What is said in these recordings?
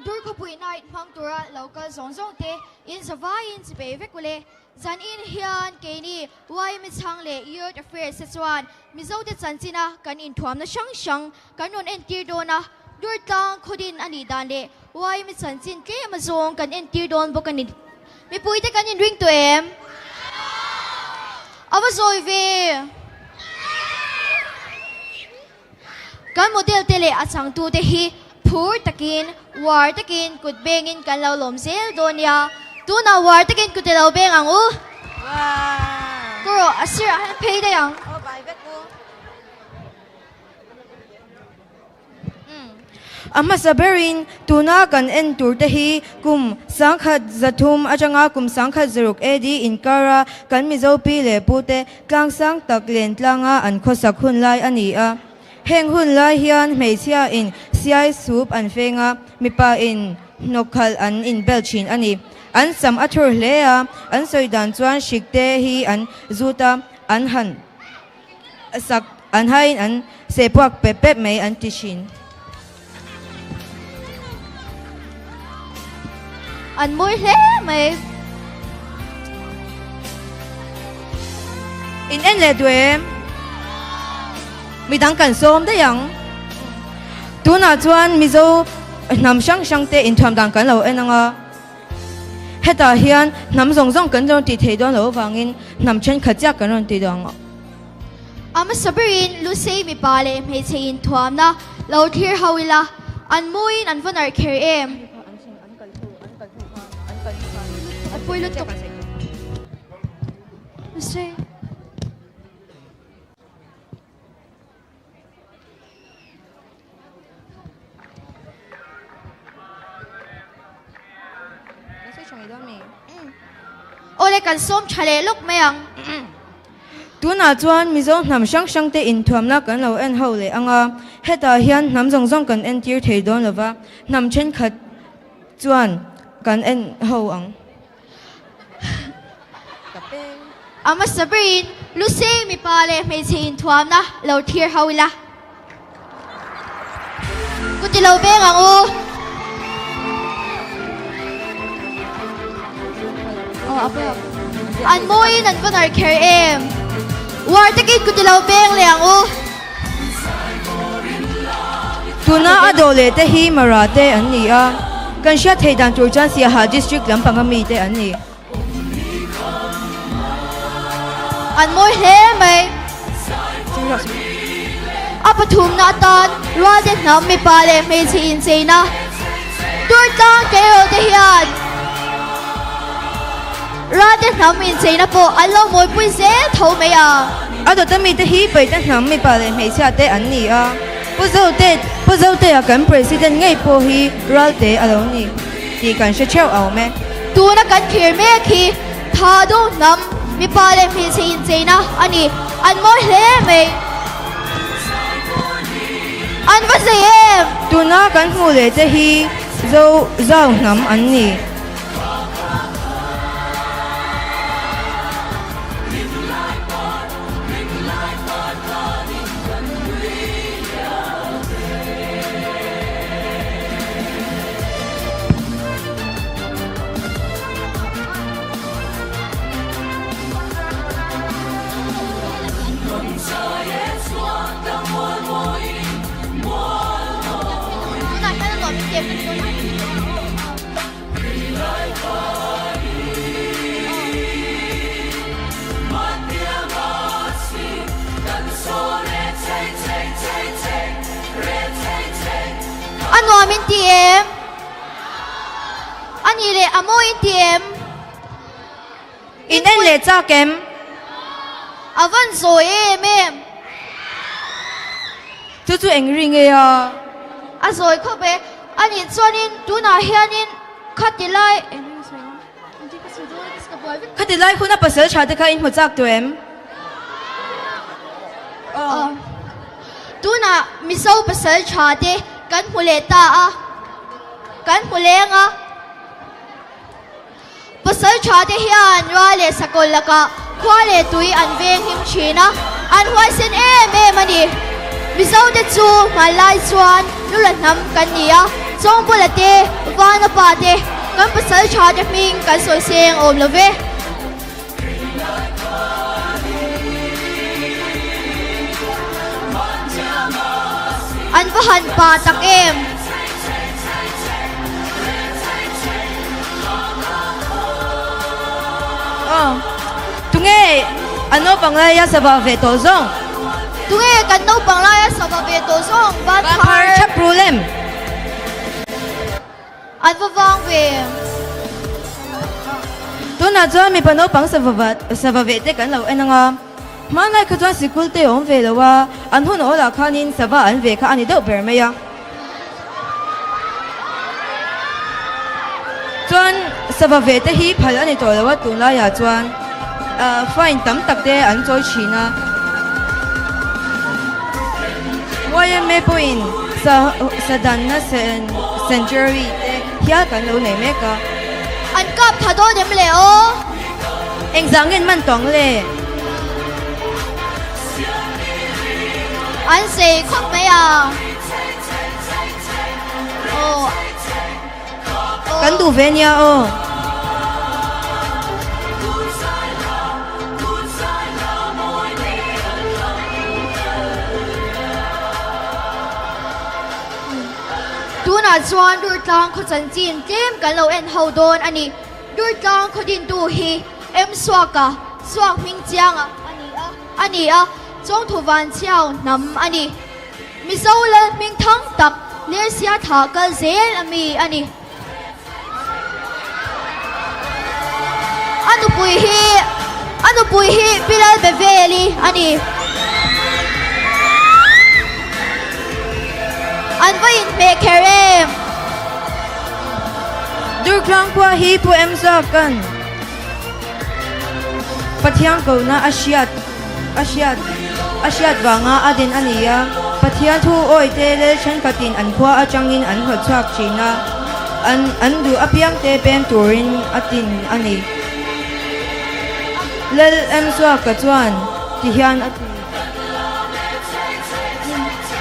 Dur khawpui night hmang tura lo kal zawng zawng te in zavaiin chi bei vek ule. Zan in hian keini YMA chhang leh Youth Affairs te chuan Mizo te chanchina kan inthuamna hrang hrang kan rawn entir dawn a, Durtlang khawdin a nih dan leh YMA chanchin tlem azawng kan entir dawn bawk a ni. Mipui te kan inring tawh em? A va zawi ve! Kan model te leh a changtu te hi phur takin, uar takin kut bengin kan lo lawm zel dawn nia. Tunah uar takin kut i lo beng ang u. Ka rawh, a sirah hian phei daih ang. A hmasa berin tuna kan en tur te hi kum 1300 atanga kum 1600 AD inkara kan Mizo pi leh pu te tlangsang tak len tlanga an khawsak hun lai a ni a. Heng hun lai hian hmeichhia in siai sup an feng a, mipa in hnawkhalh an inbel thin a ni. An sam a thur hle a, an sawi dan chuan hrik te hi an zut a, an han sak an hain an sehpuak pep pep mai an ti thin. An mawi hle mai. In en leh duh em? Midang kan sawm daih ang. Tunah chuan Mizo hnam hrang hrang te inthuam dan kan lo en ang a. Hetah hian hnam zawng zawng kan rawn tih theih dawn loh avangin hnam thenkhat chiah kan rawn ti duh ang. A hmasa berin Lusei mipa leh hmeichhe inthuamna lo thlir ho ila, an mawiin an va narh kher em? A pawi lutuk. Lusei. Awle kan sawm tha leh lawk mai ang. Tunah chuan Mizo hnam hrang hrang te inthuamna kan lo en ho leh ang a, hetah hian hnam zawng zawng kan entir thei dawn lova, hnam thenkhat chuan kan en ho ang. A hmasa berin Lusei mipa leh hmeichhe inthuamna lo thlir ho ila. Ku ti lo veng ang u. An mawiin an va nar kher em. Uar takin ku ti lo veng leh ang u. Tuna a dawh leh te hi Mara te an ni a, kan hriat theih dan tur chuan Siaha District lampang a mi te an ni. An mawi hle mai. A pathumna atan Rualte hnam mipa leh hmeichhe incheina tur tlang tleirawl te hian Rualte hnam incheina pawh an lo mawipui zel tho mai a. A dawta mite hi Paihte hnam mipa leh hmeichhia te an ni a, Pu Zote, Pu Zotea kan President ngei pawh hi Rualte a lo ni tih kan hre theuh awm e. Tuna kan thlir mek hi tha deuh hnam mipa leh hmeichhe incheina a ni. An mawi hle mai. An va zei em! Tuna kan hmuh leh te hi Zo Zau hnam an ni. A nuam in ti em? A nih leh a mawi in ti em? In en leh chak em? A van zawi em em? Chu chu eng ri nge a? A zawi khawp e. A nih chuanin tunah hianin khati lai eng nge sawi ang? Engtin ka sawi dawn ka buai vek. Khati lai hun a pasal tha te kha in hmu chak tawh em? Aw. Tunah Mizo pasal tha te kan hmu leh ta a, kan hmu leng a. Pasal tha te hian Rua leh Sakawlh lakah khua leh tui an veng him thin a, an huaisen em em a ni. Mizo te chu hmanlai chuan lu la hnam kan ni a, Chawngbawla te, Vana pa te, kan pasal tha te hming kan sawi seng awm lo ve. An va han pa tak em! Aw, tunge an naupang laia sava ve tawh zawng? Tunge kan naupang laia sava ve tawh zawng? Van phar thap ru lem. An va vang ve. Tunah chuan mipa naupang sava ve te kan lo en ang a. Hmanlai kha chuan sikul te a awm ve lo a, an hun awlah khanin sava an ve kha a ni deuh ber mai a. Chuan sava ve te hi phal a ni tawh lo a, tunlaiah chuan fine tam tak te an chawi thin a. Yma pawhin sa danna sanctuary te hial kan lo nei mek a. An kap tha dawn em le aw? Engzah nge an man tawng le? An sei khawp mai a. Aw. Kan duh ve nia aw. Tunah chuan Durtlang khaw chanchin tlem kan lo en ho dawn a ni. Durtlang khaw dintu hi M Suaka, Suak hming chianga a ni a, a ni a, Chawngthu Vanchhiau hnam a ni. Mizo lal hming thang tak Lersia thah kal zel a mi a ni. A nupui hi a nupui hi Pi Lalbeveli a ni. An va inhmeh kher em? Durtlang khua hi Pu Em Zawka'n Pathian kohna a hriat A hriat a hriat vanga a din a ni a, Pathian thu awi te lel thenkhatin an khua atangin an hlawt chhuak thin a, an an duh apiang te pem turin a tin a ni. Lal Emsuaka chuan ti hian a ti.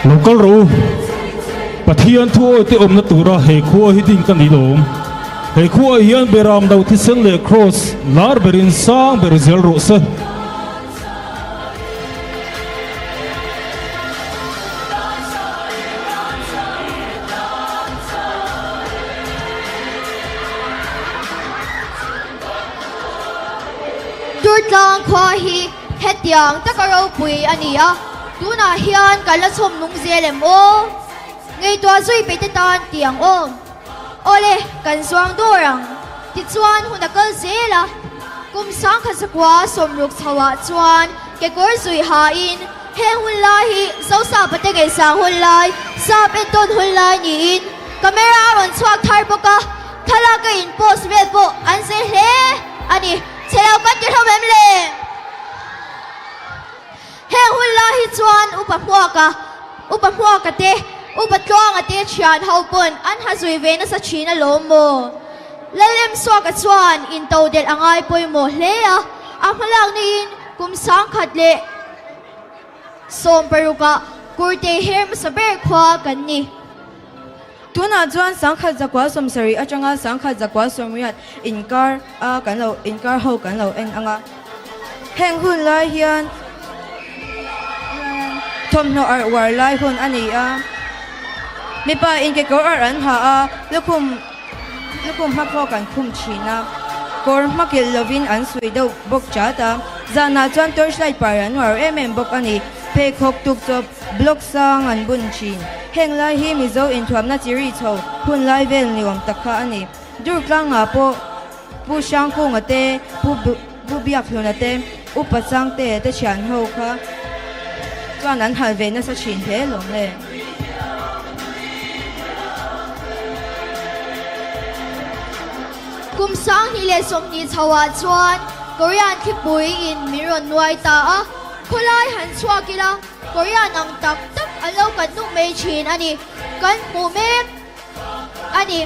Lo kal rawh u, Pathian thu awi te awmna tura he khua hi din ka ni lawm. He khuaah hian Beram do thisen leh Kraws lar berin sang ber zel rawh se. Durtlang khua hi hetiang taka ropui a ni a, tunah hian kan la chhawm nung zel em aw? Ngaihtuah zui peih te tan tiang aw. Awle, kan zuang dawr ang. Tichuan hun a kal zel a, kum 1900 sawmruk chhoah chuan kekawr zui hain heng hun lai hi Zosapa te ngaihsang hun lai, sap entawn hun lai niin camera a rawn chhuak thar bawk a, thlalak a in post vel pawh an zei hle a ni. Chhe lo kan ti hlawm em le? Heng hun lai hi chuan Upa Hmuaka, Upa Hmuaka te, Upa Tluanga te thian ho pawn an ha zui ve nasa thin alawm maw? Lalremsuaka chuan intodelh a ngai pawimawh hle a, a hmalakna in kum 1016 ah Kurtei her hmasa ber khua kan ni. Tunah chuan 1970 atanga 1980 inkar a kan lo inkar ho kan lo en ang a. Heng hun lai hian thawmhnaw arh uar lai hun a ni a. Mipa in kekawr arh an ha a, lukhum lukhum hmakhawk an khum thin a. Kawr hmakilh lovin an suih deuh bawk chat a. Zanah chuan torchlight par an uar em em bawk a ni. Pheikhawk tuk chawp Block sang an bun thin. Heng lai hi Mizo inthuamna chi ri chho hun lai vel ni awm tak kha a ni. Durtlangah pawh Pu Hrangkunga te, Pu Pu Biakhluna te, Upa Changte te thian ho kha chuan an hal ve nasa thin hle lawm le. Kum 2020 chhoah chuan Korean thlipui in min rawn nuai ta a. Khawlai han chhuak ila Korean ang tak tak an lo kat nuk mai thin a ni. Kan hmuh mek a ni.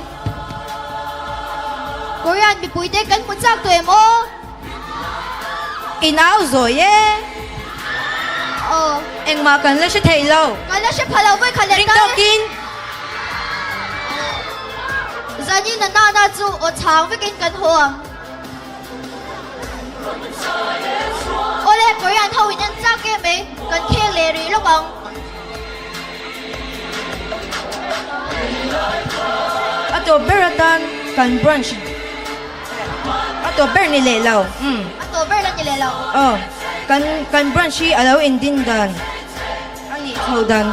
Korean mipuite kan hmu chak tawh em aw? I nau zawi e. Aw. Engmah kan la hre thei lo. Kan la hre pha lo vawi khat leh Ring tawkin. Zanin a nana chu aw chhang vekin kan haw ang. Awle, Korean ho in en chak em mai, kan khel leh rih lawk ang. A tawp ber atan kan branch a tawp ber ni leh lo. Umm. A tawp ber la ni leh lo. Aw, kan kan branch hi a lo indin dan a nih chho dan.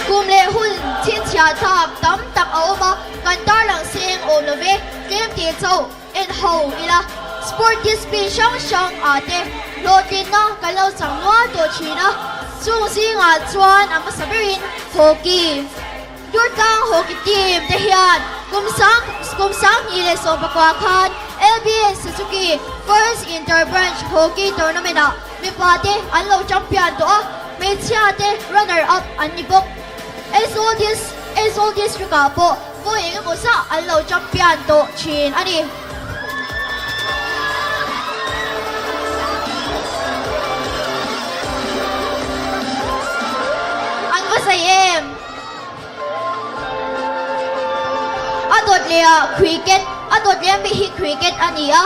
Kum leh hun chhinchhiah thlak tam tak a awm a, kan tarlang seng awm lo ve, tlem tih chauh en ho ila. Sport discipline hrang hrang ah te hlawhtlinna kan lo chang nual tawh thin a, chung zingah chuan a hmasa berin hockey. Durtlang hockey team te hian kum sang kum 2019 khan LBN Suzuki First Inter Branch Hockey Tournament ah mipa te an lo champion tawh a, hmeichhia te runner up an ni bawk. Aizawl Dis Aizawl District ah pawh vawi eng emaw zah an lo champion tawh thin a ni. An va zei em? A dawt leh ah cricket a dawt leh ami hi cricket a ni a,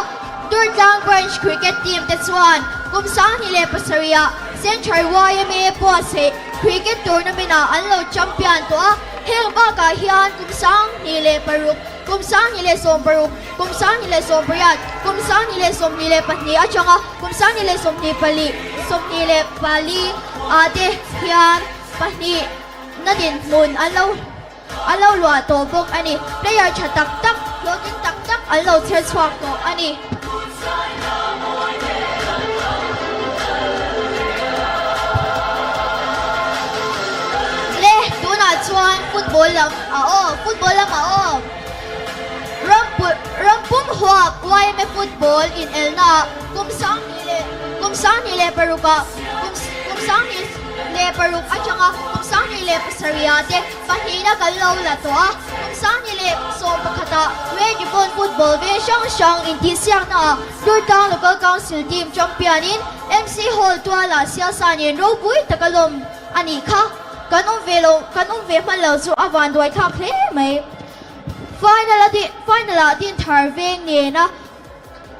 Durtlang Branch Cricket Team te chuan kum 2007 ah Central YMA buatsaih cricket tournament ah an lo champion tawh a, heng bakah hian kum 2006, kum 2016, kum 2018, kum 2022 atanga kum 2024, 24 ah te hian pahnih Na dinhmun an lo an lo luah tawh bawk a ni. Player tha tak tak, hlawhtling tak tak an lo chher chhuak tawh a ni. Le, tunah chuan football lam a aw, football lam a aw. Rampur rampum huap YMA football inelnaah kum 20 leh kum 26 ah kum kum 20 leh paruk atanga kum 27 ah te pahnihna kan lo la tawh a, kum 2011 ah Red Ribbon Football ve hrang hrang intihsiakna ah Durtlang Local Council Team Champion in MC Hall tualah siasa nen ropui taka lawm a nih kha. Kan awm ve lo kan awm ve hman lo chu a vanduai thlak hle mai. Final a final ah Dinthar veng nena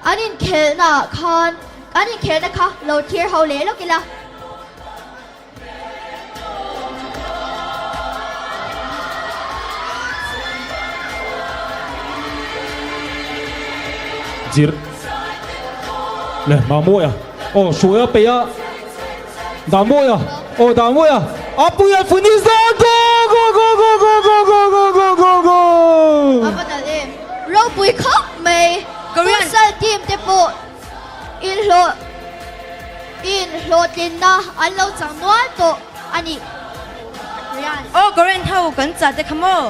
An inkhelhna ah khan an inkhelhna kha lo thlir ho leh lawk ila. Zir leh Mamawia aw hruaia peih a Damawia aw Damawia Apuia finish dawn goal goal goal goal goal goal goal goal goal goal goal. A va nalh em. Ropui khawp mai. Korean. Futsal team te pawh inhlawh inhlawhtlinna an lo chang nual tawh a ni. Korean. Aw Korean ho kan chah te kha maw?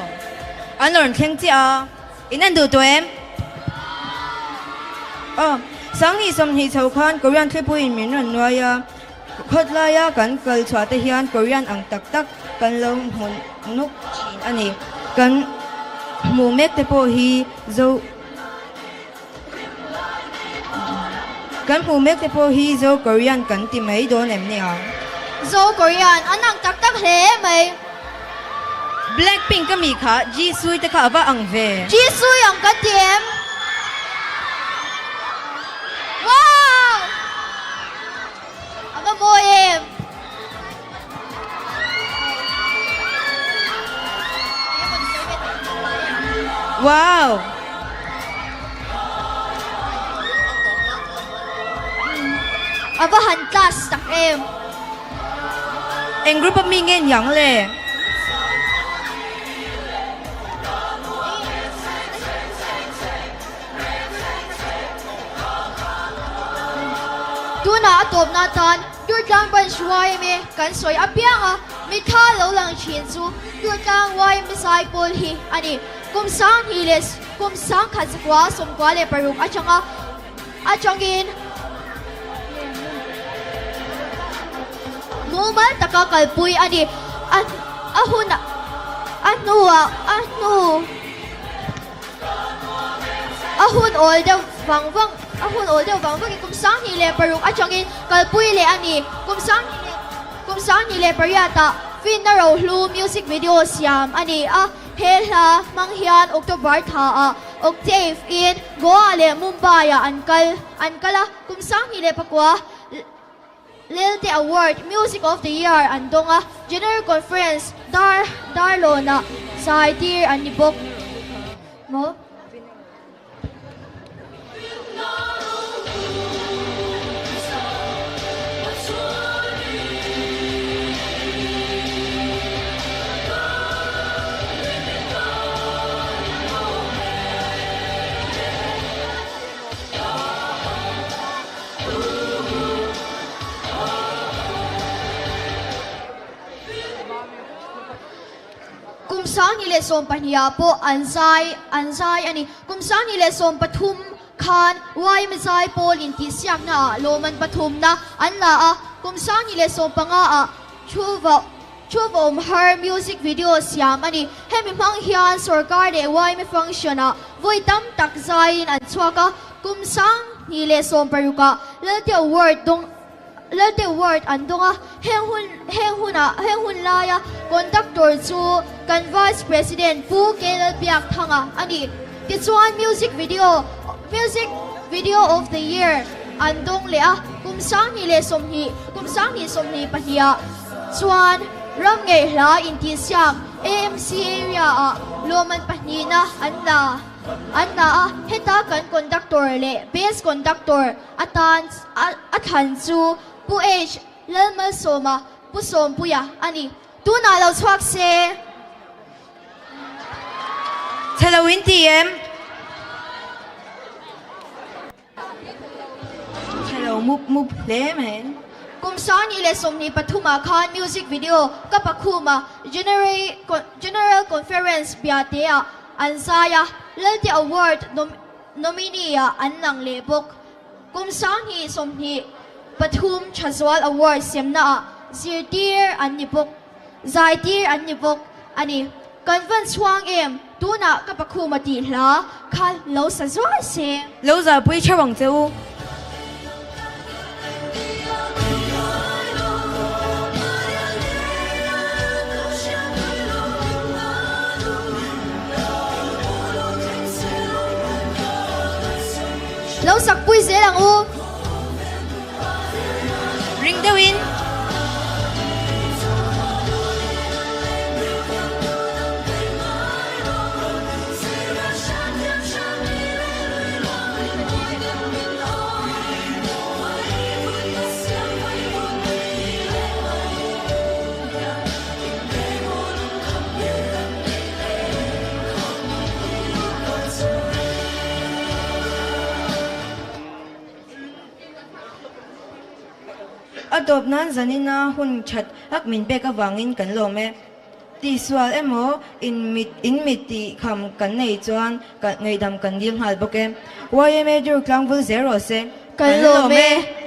An rawn thleng chiah a. In en duh tawh em? Aw, 2020 chho khan Korean thlipuiin min rawn nuai a, khawtlaia kan kal chhuah te hian Korean ang tak tak kan lo hmu nuk thin a ni. Kan hmuh mek te pawh hi zo Kan hmuh mek te pawh hi zo Korean kan ti mai dawn em ni ang? Zo Korean an ang tak tak hle mai. Blackpink ka mi kha Jisoo te kha a va ang ve. Jisoo ang kan ti em? Wow! A va mawi em? Wow! A va han class tak em? Eng group a mi nge niang le? Tunah a tawpna atan Durtlang Branch YMA kan sawi apiang a, mitthla lo lang thin chu Durtlang YMA zai pawl hi a ni. Kum 2000 leh kum 1996 atanga atangin mumal taka kalpui a ni. A a hun a hnuah a hnu. A. hun awl deuh vang vang a hun awl deuh vang vangin kum 2006 atangin kalpui leh a ni. Kum sanghnih leh kum 2008ah Finna Rohlu music video siam a ni a, he hla hmang hian October thaah Octave in Goa leh Mumbai ah an kal an kal a, kum 2009 Lelte Award Music of the Year an dawng a, General Conference dar Darlawnah zai tir an ni bawk. Maw? Kum 2012 ah pawh an zai an zai a ni. Kum 2013 khan YM zai pawl intihsiakna ah lawmman pathumna an la a, kum 2015 ah thu Thu vawm har music video siam a ni. Hemi hmang hian sorkar leh yma function ah vawi tam tak zaiin an chhuak a, kum 2016 ah Lalte Award dawng Lalte Award an dawng a, heng hun heng hunah heng hun laia conductor chu kan Vice President Pu K Lalbiakthanga a ni. Tichuan music video music video of the year an dawng leh a, kum 2020 kum 2022 ah Chuan ram ngei hla intihsiak AMC area ah lawmman pahnihna an la an la a, heta kan conductor leh best conductor atan a thlan chu Pu H Lalmalsawma Pu Sawmpuia a ni. Tunah lo chhuak se. Chhe lo in ti em? Hello mup mup hle mai. Kum 2023 ah khan music video ka pakhuma General Conference biate ah an zai a, Lalte Award nominee ah an lang leh bawk. Kum 2023 Thazual Award semna ah zirtir an ni bawk. Zaitir an ni bawk a ni. Kan van chhuang em? Tunah ka pakhuma tih hla kha lo sa zuai se. Lo zarpui theuh ang che u. Lo sakpui zel ang u. Ring deuhin. A tawp nan zanina hun that ak min pek avangin kan lawm e. Tihsual emaw in mit in mit tih kham kan nei chuan ngaihdam kan dil nghal bawk e. YMA dur tlangvul zel rawh se. Kan lawm e.